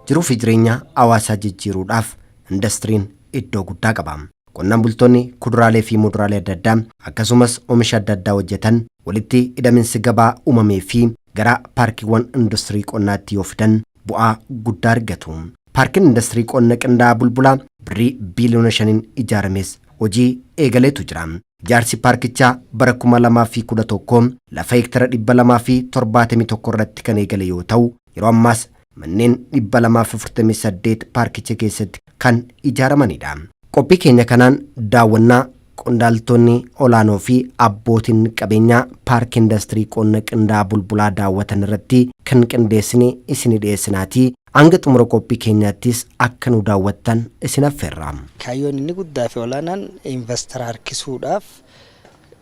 Jiruu fi jireenya hawaasaa jijjiiruudhaaf indastiriin iddoo guddaa qaba. Qonnaan bultoonni kuduraalee fi muduraalee adda addaa akkasumas oomisha adda addaa hojjetan walitti hidhaminsi gabaa uumamee fi gara paarkiiwwan industirii qonnaatti yoo fidan bu'aa guddaa argatu. Paarkiin industirii qonna qindaa'aa Bulbulaa birrii biiliyoona 5n ijaarames hojii eegaleetu jira. Ijaarsi paarkichaa bara 2011 lafa heektara 271 irratti kan eegale yoo ta'u, yeroo ammaas manneen 248 paarkicha keessatti kan ijaaramanidha. Qophii keenya kanaan daawwannaa qondaaltonni olaanoo fi abbootiin qabeenyaa paarkii industirii qonna qindaa'aa Bulbulaa daawwatan irratti kan qindeessine isin dhiyeessinaatii hanga xumura qophii keenyaattis akka nu daawwattan isin affeerra. Kaayyoon inni guddaa fi olaanaan investara harkisuudhaaf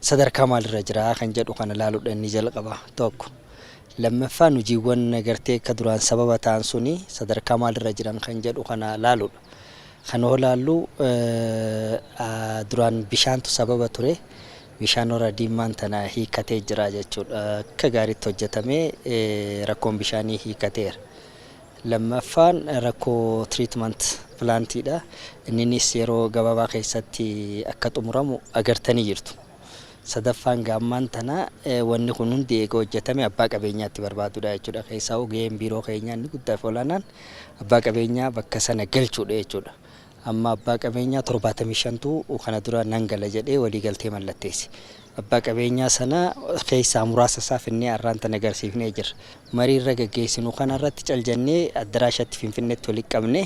sadarkaa maalirra jira kan jedhu kana ilaaluudha inni jalqaba tokko. Lammaffaan, hojiiwwan gartee akka duraan sababa ta'an suni sadarkaa maalirra jiran kan jedhu kana ilaaluudha. Kan hoo ilaallu, duraan bishaantu sababa ture. Bishaan hora diimaan tana hiikkatee jira jechuudha. Akka gaariitti hojjetamee rakkoon bishaanii hiikkateera. Lammaffaan rakkoo treatment plantiidha. Inninis yeroo gabaabaa keessatti akka xumuramu agartanii jirtu. Sadaffaan, gaammaan tana wanni kun hundi eega hojjetame abbaa qabeenyaatti barbaadudha jechuudha. Keessaa gaheen biiroo keenyaa inni guddaa fi olaanaan abbaa qabeenyaa bakka sana galchuudha jechuudha. Amma abbaa qabeenyaa 75tu kana dura nan gala jedhee waliigaltee mallatteesse. Abbaa qabeenyaa sana keessaa muraasa isaa finnee har'aan tana agarsiifnee jirra. Marii irra gaggeessinu kana irratti caljannee addaraashatti Finfinneetti walitti qabnee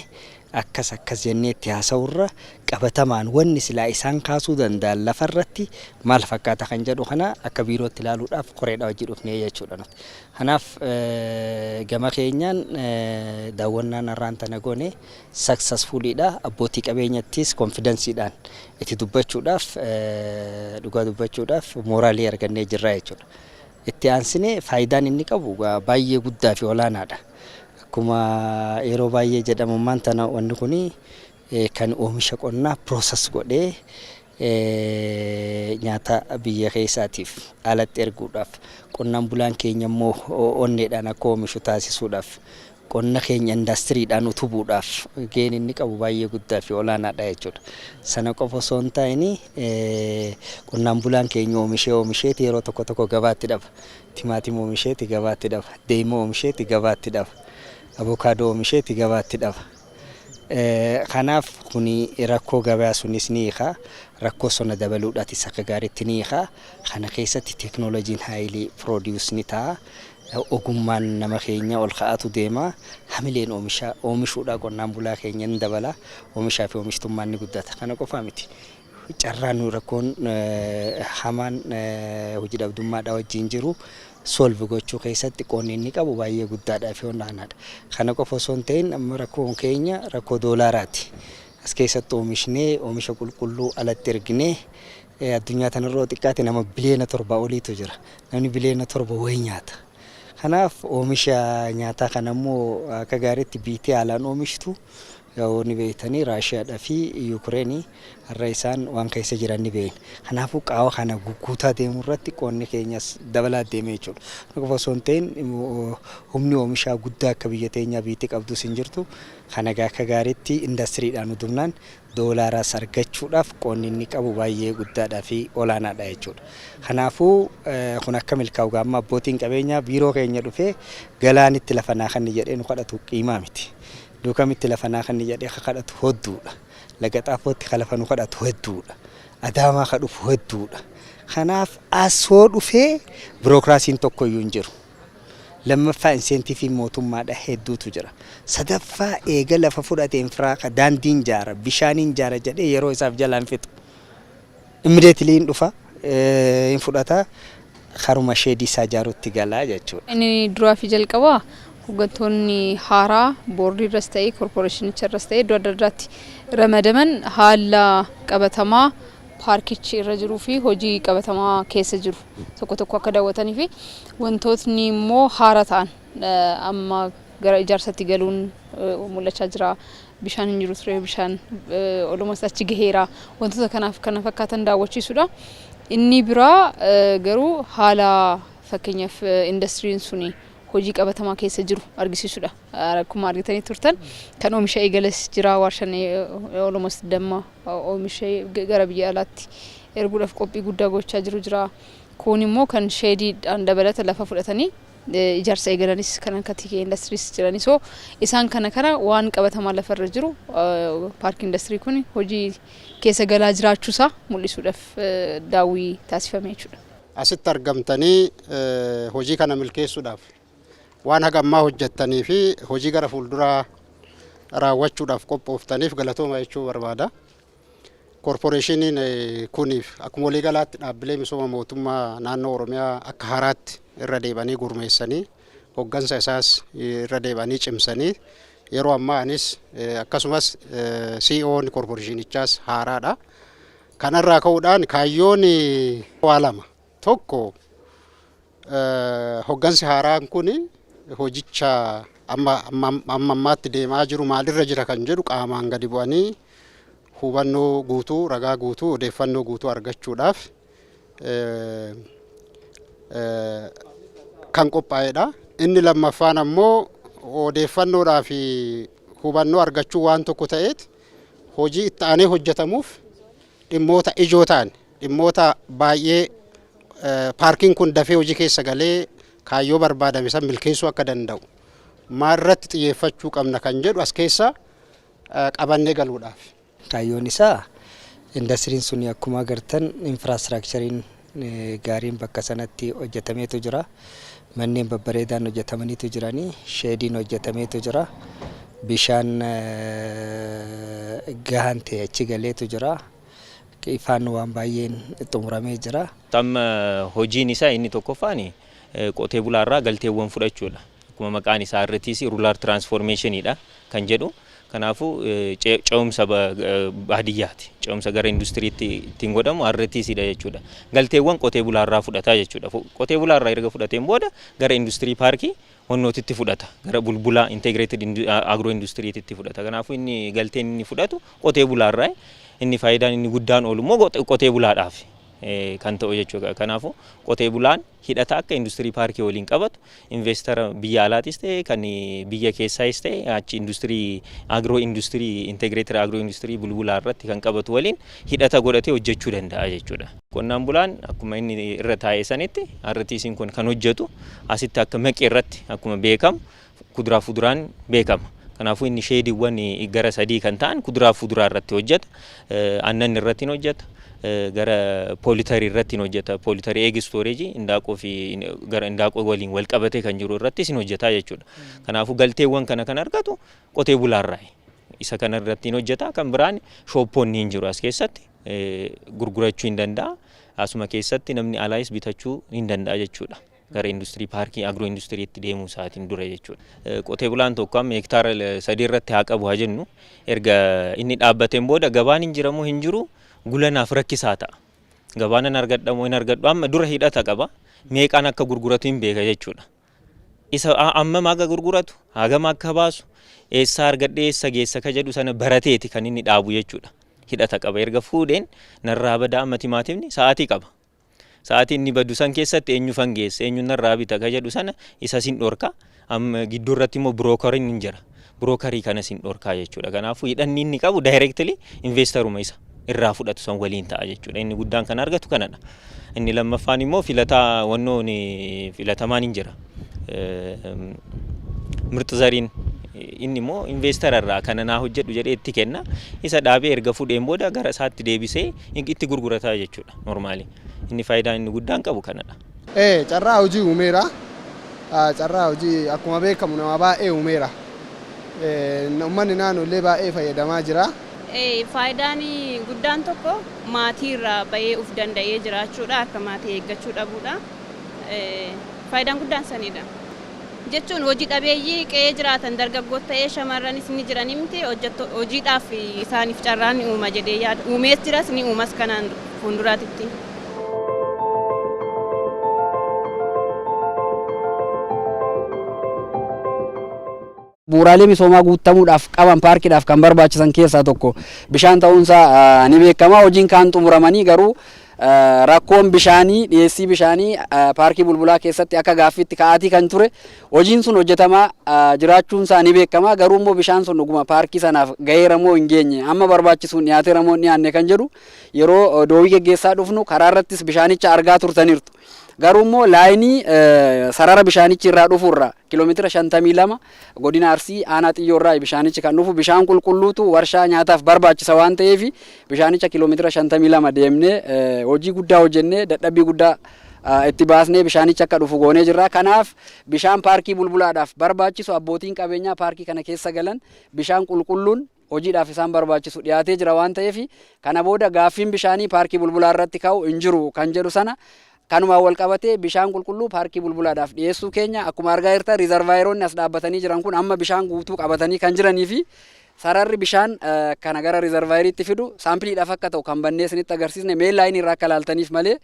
akkas akkas jennee itti haasa'urra, qabatamaan wanni silaa isaan kaasuu danda'an lafarratti maal fakkaata kan jedhu kana akka biirootti ilaaluudhaaf koreedha hojii dhufnee jechuudha nuti. Kanaaf gama keenyaan daawwannaan har'aan tana goone successfuliidha. Abbootii qabeenyattis confidenceiidhaan itti dubbachuudhaaf, dhugaa dubbachuudhaaf moraalii argannee jirra jechuudha. Itti aansinee faayidaan inni qabu baay'ee guddaa fi olaanaadha. Akkuma yeroo baay'ee jedhamummaan tana wanni kuni kan oomisha qonnaa process godhee nyaata biyya keessaatiif alatti erguudhaaf, qonnaan bulaan keenya immoo onneedhaan akka oomishu taasisuudhaaf, qonna keenya indastiriidhaan utubuudhaaf gaheen inni qabu baay'ee guddaa fi olaanaadha jechuudha. Sana qofa osoo hin ta'in, qonnaan bulaan keenya oomishee oomisheeti yeroo tokko tokko gabaatti dhaba. Timaatima oomisheeti gabaatti dhaba. Deema oomisheeti gabaatti dhaba. Avokaadoo oomisheeti gabaatti dhaba. Kanaaf kuni rakkoo gabaa sunis ni hiika. Rakkoo sona dabaluudhaatis akka gaariitti ni hiika. Kana keessatti teeknooloojiin highly produce ni ta'a. Ogummaan nama keenya ol ka'atu deema. Hamileen oomisha oomishuudhaa qonnaan bulaa keenya ni dabala. Oomishaa fi oomishtummaan ni guddata. Kana qofaa miti. Carraan rakkoon hamaan hojii dhabdummaadhaa wajjin jiru solve gochuu keessatti qoonni inni qabu baay'ee guddaadhaa fi olaanaadha. Kana qofa osoo hin ta'in, amma rakkoon keenya rakkoo doolaaraati. As keessatti oomishnee oomisha qulqulluu alatti erginee, addunyaa kanarra xiqqaate nama biliyoona 7 oliitu jira. Namni biliyoona 7 wayii nyaata. Kanaaf oomisha nyaataa kana immoo akka gaariitti biitee haalaan oomishtu yoo ni beektanii, Raashiyaadhaa fi Yuukireenii har'a isaan waan keessa jiran ni beekna. Kanaafuu qaawwa kana guguutaa deemuu irratti qoonni keenyas dabalaa deemee jechuudha. Kana qofa osoo hin ta'in, humni oomishaa guddaa akka biyya teenyaa biitti qabdus hin jirtu. Kana akka gaariitti indastiriidhaan utubnaan doolaaraas argachuudhaaf qoonni inni qabu baay'ee guddaadhaa fi olaanaadha jechuudha. Kanaafuu kun akka milkaa'u gaamma abbootiin qabeenyaa biiroo keenya dhufee galaanitti lafa naa kanni jedhee nu kadhatu qiimaa miti. Duukamitti lafa naa kanni jedhee ka kadhatu hodduudha. Laga Xaafootti ka lafa nu kadhatu hedduudha. Adaamaa ka dhufu hedduudha. Kanaaf asoo dhufee birookiraasiin tokko iyyuu hin jiru. Lammaffaa, incentiveiin mootummaadha hedduutu jira. Sadaffaa, eega lafa fudhate infra ka daandiin jaara, bishaaniin jaara jedhee yeroo isaaf jalaan fixu. Immediately hin dhufa, hin fudhata, karuma shedii isaa ijaaruutti galaa jechuudha. Inni duraa fi jalqabaa, hooggantoonni haaraa boordii irras ta'ee, koorporeeshinicha irras ta'ee, iddoo adda addaatti ramadaman haala qabatamaa paarkichi irra jiruu fi hojii qabatamaa keessa jiru tokko tokko akka daawwatanii fi wantootni immoo haara ta'an amma gara ijaarsatti galuun mul'achaa jira. Bishaan hin jiru ture, bishaan olumas achi gaheera. Wantoota kanaaf kana fakkaatan daawwachiisuudha. Inni biraa garuu haala fakkeenyaaf indastiriin suni Hojii qabatamaa keessa jiru argisiisudha. Akkuma argitanii turtan kan oomisha eegales jira. Warshaan almost damma oomisha gara biyya alaatti erguudhaaf qophii guddaa gochaa jiru jira. Kun immoo kan sheediidhaan dabalata lafa fudhatanii ijaarsa eegalanis kan akka TK Industries jirani. So isaan kana waan qabatamaa lafarra jiru paarkii industirii kun hojii keessa galaa jiraachuusaa mul'isuudhaaf daawwii taasifame jechuudha. Asitti argamtanii hojii kana milkeessuudhaaf waan haga ammaa hojjettanii fi hojii gara fuulduraa raawwachuudhaaf qophooftaniif galatooma jechuu barbaada. Koorporeeshiniin kuniif akkuma waliigalaatti dhaabbilee misooma mootummaa naannoo Oromiyaa akka haaraatti irra deebanii gurmeessanii, hoggansa isaas irra deebanii cimsanii, yeroo ammaa anis akkasumas CEO'n koorporeeshinichaas haaraadha. Kanarraa ka'uudhaan kaayyoon waa lama. Tokko, hoggansi haaraan kun hojicha amma ammaatti deemaa jiru maalirra jira kan jedhu qaamaan gadi bu'anii hubannoo guutuu, ragaa guutuu, odeeffannoo guutuu argachuudhaaf kan qophaa'edha. Inni lammaffaan ammoo odeeffannoodhaa fi hubannoo argachuu waan tokko ta'eet hojii itti aanee hojjetamuuf dhimmoota ijoo ta'an, dhimmoota baay'ee paarkiin kun dafee hojii keessa galee kaayyoo barbaadame san milkeessuu akka danda'u maalirratti xiyyeeffachuu qabna kan jedhu as keessa qabannee galuudhaaf. Kaayyoon isaa indastiriin sun akkuma agartan infrastructureiin gaariin bakka sanatti hojjetameetu jira. Manneen babbareedaan hojjetamaniitu jiranii, shediin hojjetameetu jira. Bishaan gahaan ta'e achi galeetu jira. Ifaan waan baay'een xumuramee jira. Amma hojiin isaa inni tokkoffaan qotee bulaarraa galteewwan fudhachuudha. Akkuma maqaan isaa irrattis rural transformationiidha kan jedhu. Kanaafuu ce'umsa baadiyyaati. Ce'umsa gara industiriitti ittiin godhamu RTCdha jechuudha. Galteewwan qotee bulaarraa fudhata jechuudha. Qotee bulaarraa erga fudhateen booda gara industirii paarkii wannootitti fudhata. Gara Bulbulaa integrated agro industryitti fudhata. Kanaafuu inni galteen inni fudhatu qotee bulaarraa, inni faayidaan inni guddaan oolu immoo qotee bulaadhaaf kan ta'u jechuudha. Kanaafuu qotee bulaan hidhata akka industirii paarkii waliin qabatu, investor biyya alaatis ta'e kan biyya keessaas ta'e achi industirii agro industirii integrated agro industirii Bulbulaa irratti kan qabatu waliin hidhata godhatee hojjechuu danda'a jechuudha. Qonnaan bulaan akkuma inni irra taa'e sanitti RTC'n kun kan hojjetu asitti akka Maqii irratti akkuma beekamu kuduraa fuduraan beekama. Kanaafuu inni shediiwwan gara sadii kan ta'an kuduraa fuduraa irratti hojjeta. Aannan irratti hojjeta. Gara poultry irratti hojjeta. Poultry egg storage, indaaqoo fi gara indaaqoo waliin wal qabatee kan jiru irrattis hin hojjeta jechuudha. Kanaafuu galteewwan kana kan argatu qotee bulaarraa. Isa kana irratti hin hojjeta. Kan biraan shopoonni hin jiru, as keessatti gurgurachuu hin danda'a. Asuma keessatti namni alaayis bitachuu hin danda'a jechuudha. Gara industirii paarkii agro industryitti deemuu isaatiin dura jechuudha. Qotee bulaan tokko amma hektaara 3 irratti haa qabu haa jennu, erga inni dhaabbateen booda gabaan hin jiramoo hin jiru gulanaaf rakkisaa ta'a. Gabaan hin argadhamoo hin argadhu, amma dura hidhata qaba, meeqaan akka gurguratu hin beeka jechuudha. Isa ammam akka gurguratu, hagam akka baasu, eessaa argadhee eessa geessa ka jedhu sana barateeti kan inni dhaabu jechuudha. Hidhata qaba. Erga fuudheen narraa badaa, amma timaatimni sa'aatii qaba. Sa'aatii inni badu san keessatti eenyu fan geessa, eenyu narraa bita ka jedhu sana isa sin dhorka. Amma gidduu irratti immoo brokeriin hin jira. Brokerii kana sin dhorkaa jechuudha. Kanaafuu hidhanni inni qabu directly investoruma isa irraa fudhatu san waliin ta'a jechuudha. Inni guddaan kan argatu kanadha. Inni lammaffaan immoo filataa wannoon filatamaan hin jira. ምርጥ ዘሪin inni immoo investor irraa kana naa hojjedhu jedhee itti kenna. Isa dhaabee erga fuudheen booda gara isaatti deebisee itti gurgurataa jechuudha normally. Inni faayidaan inni guddaan qabu kanadha. Carraa hojii uumeera. Carraa hojii akkuma beekamu nama baay'ee uumeera. Uummanni naannoo illee baay'ee fayyadamaa jira. Faayidaan guddaan tokko maatii irraa bahee uf danda'ee jiraachuudha. Harka maatii eeggachuu dhabuudha. Faayidaan guddaan sanidha. Jechuun hojii dhabeeyyii qe'ee jiraatan dargaggoota ta'ee shamarranis ni jiranii miti, hojiidhaaf isaaniif carraan ni uuma jedhee yaada. Uumees jiras, ni uumas kanaan fuulduraatitti. Bu'uuraalee misoomaa guutamuudhaaf qaban paarkiidhaaf kan barbaachisan keessaa tokko bishaan ta'uunsaa ni beekama. Hojiin kaan xumuramanii garuu Rakkoon bishaanii, dhiyeessii bishaanii paarkii Bulbulaa keessatti akka gaaffiitti ka'aatii kan ture, hojiin sun hojjetamaa jiraachuun isaa ni beekama. Garuu immoo bishaan sun dhuguma paarkii sanaaf gaheera moo hin geenye, amma barbaachisuun dhiyaateera moo hin dhiyaanne kan jedhu yeroo doowii geggeessaa dhufnu karaa irrattis bishaanicha argaa turtaniirtu. Garuu immoo laayinii sarara bishaanichi irraa dhufu irraa kiiloomeetira 52 godina Arsii aanaa Xiyyoo irraa bishaanichi kan dhufu, bishaan qulqulluutu warshaa nyaataaf barbaachisa waan ta'eef, bishaanicha kiiloomeetira 52 deemnee hojii guddaa hojjennee, dadhabbii guddaa itti baasnee bishaanichi akka dhufu goonee jirra. Kanaaf bishaan paarkii Bulbulaadhaaf barbaachisu, abbootiin qabeenyaa paarkii kana keessa galan bishaan qulqulluun hojiidhaaf isaan barbaachisu dhiyaatee jira waan ta'eef, kana booda gaaffiin bishaanii paarkii Bulbulaa irratti ka'u hin jiru kan jedhu sana, kanumaan wal qabatee bishaan qulqulluu paarkii Bulbulaadhaaf dhiyeessuu keenya akkuma argaa jirtan, riizarvaayeroonni as dhaabbatanii jiran kun amma bishaan guutuu qabatanii kan jiranii fi sararri bishaan kana gara riizarvaayeriitti fidu saampiliidhaaf akka ta'u kan bannee isinitti agarsiisne main laayinii irraa akka ilaaltaniif malee,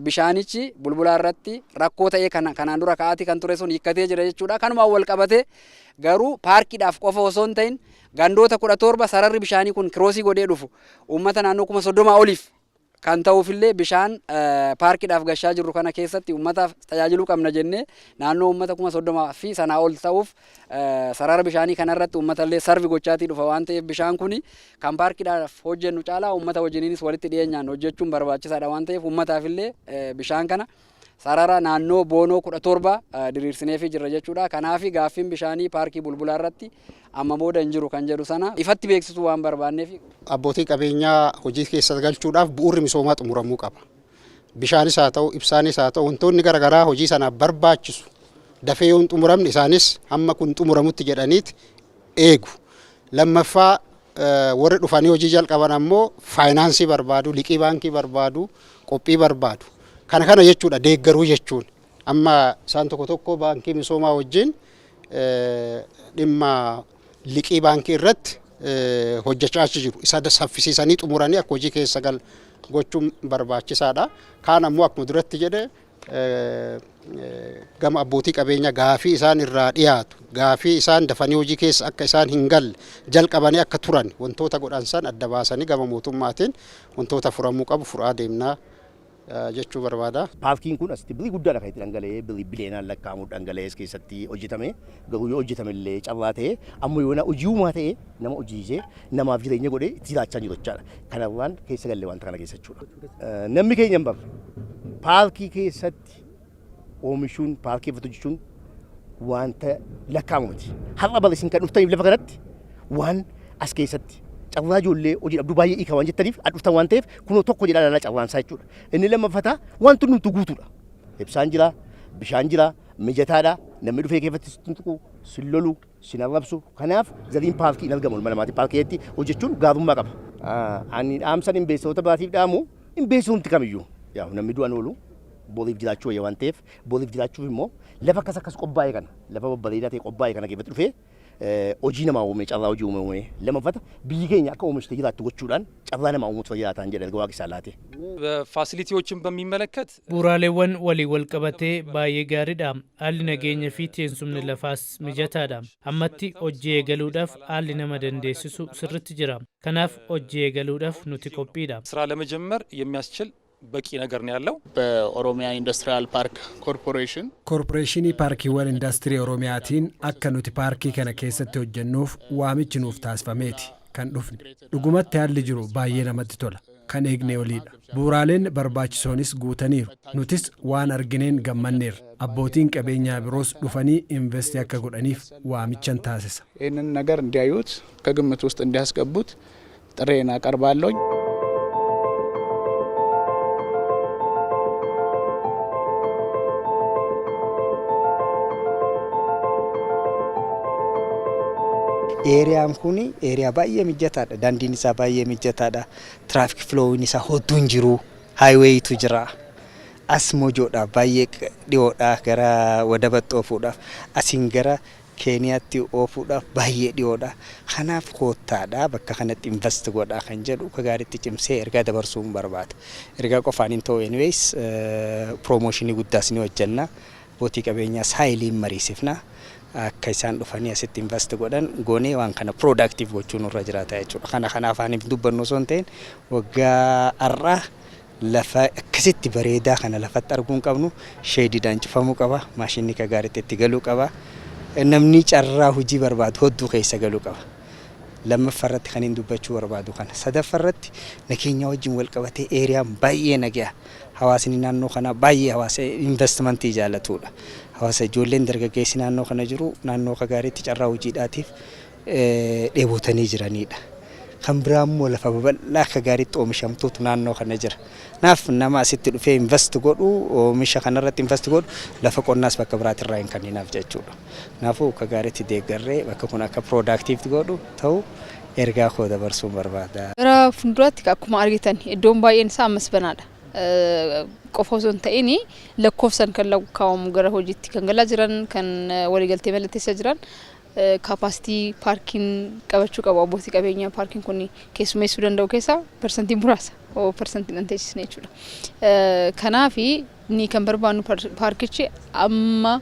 bishaanichi Bulbulaa irratti rakkoo ta'ee kanaan dura ka'aatii kan ture sun hiikkatee jira jechuudha. Kanumaan wal qabatee garuu paarkiidhaaf qofa osoo hin ta'in gandoota 17 sararri bishaanii kun cross godhee dhufu uummata naannoo 30,000 oliif kan ta'uufillee bishaan paarkiidhaaf gashaa jirru kana keessatti uummataaf tajaajiluu qabna jennee naannoo uummata 30,000 fi sanaa ol ta'uuf sarara bishaanii kanarratti uummatallee serve gochaatii dhufa waan ta'eef, bishaan kuni kan paarkiidhaaf hojjennu caalaa uummata wajjiniinis walitti dhiyeenyaan hojjechuun barbaachisaadha waan ta'eef, uummataafillee bishaan kana sarara naannoo boonoo 17 diriirsineefii jirra jechuudha. Kanaaf gaaffiin bishaanii paarkii Bulbulaa irratti amma booda hin jiru kan jedhu sana ifatti beeksisuu waan barbaanneef. Abbootii qabeenyaa hojii keessa galchuudhaaf bu'uurri misoomaa xumuramuu qaba. Bishaanis haa ta'u, ibsaanis haa ta'u, wantoonni garaagaraa hojii sanaaf barbaachisu dafee yoo hin xumuramne isaanis hamma kun xumuramutti jedhaniiti eegu. Lammaffaa, warri dhufanii hojii jalqaban ammoo faayinaansii barbaadu, liqii baankii barbaadu, qophii barbaadu. Kana kana jechuudha deeggaruu jechuun. Amma isaan tokko tokko baankii misoomaa wajjin dhimma liqii baankii irratti hojjechaa achi jiru. Isa saffisiisanii xumuranii akka hojii keessa gal gochuun barbaachisaadha. Kaan ammoo akkuma duratti jedhe gama abbootii qabeenyaa gaafii isaan irraa dhiyaatu, gaafii isaan dafanii hojii keessa akka isaan hin galle, jalqabanii akka turan wantoota godhan san adda baasanii gama mootummaatiin wantoota furamuu qabu furaa deemnaa jechuu barbaada. Paarkiin kun asitti birrii guddaadha kan itti dhangala'ee, birrii biliyeenaan lakkaa'amu dhangala'ee as keessatti hojjetame. Garuu yoo hojjetame illee carraa ta'e amma yoona hojii uumaa ta'e nama hojiisee namaaf jireenya godhee itti jiraachaa jiru jechaadha. Kanarraan keessa galle wanta kana keessa jechuudha. Namni keenya hin barre paarkii keessatti oomishuun, paarkii irratti hojjechuun wanta lakkaa'amu miti. Har'a bara isin kan dhuftaniif lafa kanatti waan as keessatti carraa ijoollee hojii dhabduu baay'ee hiika waan jettaniif as dhuftan waan ta'eef, kunoo tokko jedhaa ilaalaa carraansaa jechuudha. Inni lammaffataa wanti hundumtuu guutuudha. Ibsaan jira, bishaan jira, mijataadha. Namni dhufee keessatti sin tuqu, sin lolu, sin arrabsu. Kanaaf zariin paarkii hin argamu ilma namaati. Paarkiitti hojjechuun gaarummaa qaba. Ani dhaamsan imbeessitoota biraatiif dhaamu, imbeessumti kamiyyuu yaa namni du'an oolu boriif jiraachuu wayya waan ta'eef, boriif jiraachuuf immoo lafa akkas akkas qophaa'e kana, lafa babbareedaa ta'e qophaa'e kana keessatti dhufee hojii namaa uume, carraa hojii uume uume, lammaffata biyyi keenya akka oomishte jiraattu gochuudhaan carraa namaa uumutu jiraataan jedha erga waaqi isaa laate. ፋሲሊቲዎችን በሚመለከት Bu'uuraaleewwan walii wal qabatee baay'ee gaariidha. Haalli nageenya fi teessumni lafaas mijataadha. Ammatti hojii eegaluudhaaf haalli nama dandeessisu sirritti jira. Kanaaf hojii eegaluudhaaf nuti qophiidha. ስራ ለመጀመር የሚያስችል በቂ ነገር ነው ያለው። በኦሮሚያ ኢንዱስትሪያል ፓርክ ኮርፖሬሽን Koorporeeshinii Paarkiiwwan Indaastirii Oromiyaatiin akka nuti paarkii kana keessatti hojjennuuf waamichi nuuf taasifameeti kan dhufne. Dhugumatti haalli jiru baay'ee namatti tola. Kan eegne oliidha. Bu'uuraaleen barbaachisoonis guutaniiru. Nutis waan argineen gammanneerra. Abbootiin qabeenyaa biroos dhufanii invest akka godhaniif waamichan taasisa. ይህንን ነገር እንዲያዩት ከግምት ውስጥ እንዲያስገቡት ጥሪዬን አቀርባለሁ። Eeriyaan kun eeriyaa baay'ee mijataadha. Daandiin isaa baay'ee mijataadha. Traffic flowin isaa hodduun hin jiru. Highwayitu jira. As Mojoodhaaf baay'ee dhiyoodha, gara Wadabatti oofuudhaaf, asiin gara Keeniyaatti oofuudhaaf baay'ee dhiyoodha. Kanaaf koottaadha, bakka kanatti invest godhaa kan jedhu akka gaariitti cimsee ergaa dabarsuu hin barbaada. Ergaa qofaan hin ta'u, anyways promotion guddaas ni hojjenna. Abbootii qabeenyaas haayiliin mariisifna. Akka isaan dhufanii asitti invest godhan goonee waan kana productive gochuun nurra jiraata jechuudha. Kana afaaniif dubbannu osoo hin ta'in, waggaa har'aa Lafa akkasitti bareedaa kana lafatti arguu hin qabnu. Sheediidhaan cufamuu qaba. Maashinni ka gaariitti itti galuu qaba. Namni carraa hojii barbaadu hedduu keessa galuu qaba. Lammaffaa irratti kan hin dubbachuu barbaadu kana. Sadaffaa irratti nageenya wajjin wal qabatee eeriyaan baay'ee nagaya. Hawaasni naannoo kanaa baay'ee hawaasa investimentii jaalatudha. Hawaasa ijoolleen dargaggeessi naannoo kana jiru naannoo ka gaariitti carraa hojiidhaatiif dheebotanii jiranidha. Kan biraa immoo lafa babal'aa akka gaariitti oomishamtuutu naannoo kana jira. Kanaaf nama asitti dhufee invest godhu, oomisha kanarratti invest godhu, lafa qonnaas bakka biraatirraa hin kenninaaf jechuudha. Kanaafuu akka gaariitti deeggarree bakka kun akka productive godhu ta'u ergaa koo dabarsuun barbaada. Gara fuulduraatti akkuma argitan iddoon baay'een isaa ammas banaadha. Qofa osoo hin ta'in lakkoofsaan kan lakkaa'amu gara hojiitti kan galaa jiran, kan waliigaltee mallatteessaa jiran, capacity paarkiin qabachuu qabu, abbootii qabeenyaa paarkiin kun keessummeessuu danda'u keessaa persentiin muraasa, persentiin hin teessisne jechuudha. Kanaafi ni kan barbaannu paarkichi amma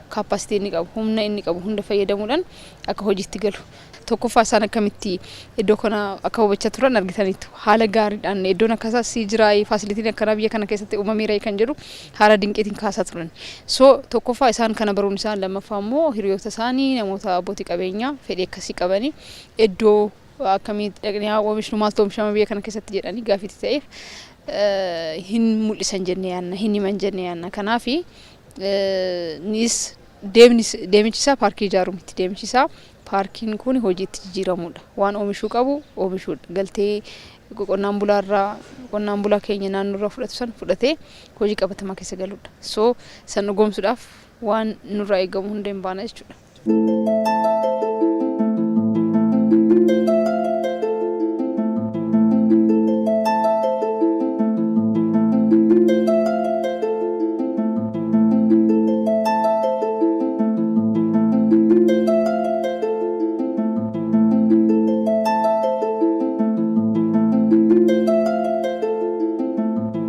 capacity inni qabu, humna inni qabu hunda fayyadamuudhaan akka hojiitti galu. Tokkoffaa isaan akkamitti iddoo kana akka hubachaa turan argitaniitu. Haala gaariidhaan iddoon akkasaas jira, facilityn akkanaa biyya kana keessatti uumameera kan jedhu haala dinqiitiin kaasaa turan. So tokkoffaa isaan kana baruun isaan, lammaffaa immoo hiriyoota isaanii, namoota abbootii qabeenyaa fedhii akkasii qabanii, iddoo akkamitti dhaqnee haa oomishnu, maaltu oomishama biyya kana keessatti jedhanii gaafiitti ta'eef hin mul'isan jennee yaanna, hin himan jennee yaanna. Kanaafi nis deemichi isaa paarkii ijaaruu miti, deemichi isaa paarkiin kun hojiitti jijjiiramuudha. Waan oomishuu qabu oomishuudha. Galtee qonnaan bulaarraa, qonnaan bulaa keenya naannoorraa fudhatu san fudhatee hojii qabatamaa keessa galuudha. So san dhugoomsuudhaaf waan nurraa eegamu hunda hin baana jechuudha.